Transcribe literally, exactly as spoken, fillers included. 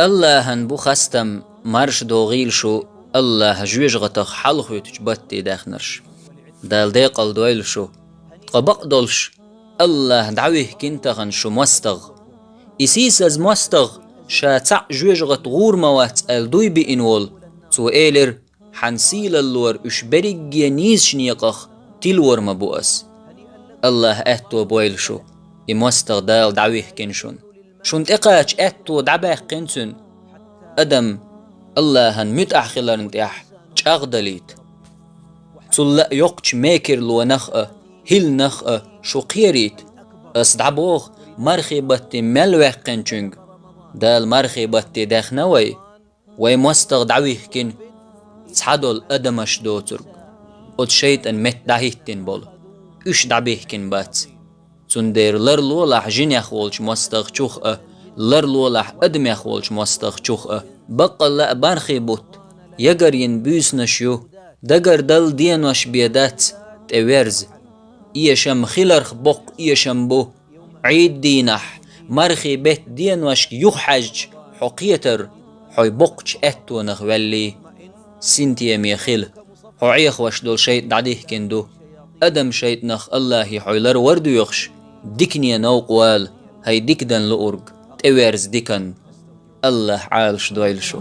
Аллахьан бу хастам, марш догӀийла шу, Аллахь жоьжахатах хьалхуьйтучу батте даьхнарш. Дала декъал дойла шу. Ткъа бакъдолуш, Аллахь дӀавихкина тахана шу мостагӀа. И сийсаза мостагӀа, ша цхьаъ жоьжахатах гӀур ма вац аьлла дуй биъна волу, цо элира: «Хьан сийлаллора уьш берриге нийсачу некъах тилор ма бу ас». Аллахь аьтто бойла шу, и мостагӀа Дала дӀавихкина шуна. Шуна тӀекхача аьтто дӀабаьккхина цуьнан. Адам Аллахьан муьтӀахь хиларна тӀехь чӀагӀдалийта. Цул а йоккхачу мекарлонах а, хӀилланах а шу кхерийта. Ас дӀабоху мархи батте мел ваьккхинчуьнга. Дала мархи батте даьхна вай, вай мостагӀа дӀавихкина. Цхьадолу адамаш доцург, оцу шайтӀан метта дӀахӀиттина болу, уьш дӀабихкина бац. Цундела ларлолахь жинех волчу мостагӀчух а, ларлолахь адамех волчу мостагӀчух а. Баккъалла а мархи бутт, ягарйина буьйсанаш ю, дагардала денош бен дац, тӀеверза. Эшам хиларх боккха эшам бу. Ӏийд дийнахь, мархи бетта деношка юхахьаьжча хьо кхетар, хьо боккхачу аьттонах ваьллий. Синтеме хила, хьо Ӏехош долу шайтӀа дӀадихкина ду. Адам шайтӀанах Аллахье хьо ларвар доьхуш, дикане новкъа вала, хӀай дика дан луург, тӀеверза диканна. Аллахь Ӏалаш дойла шу.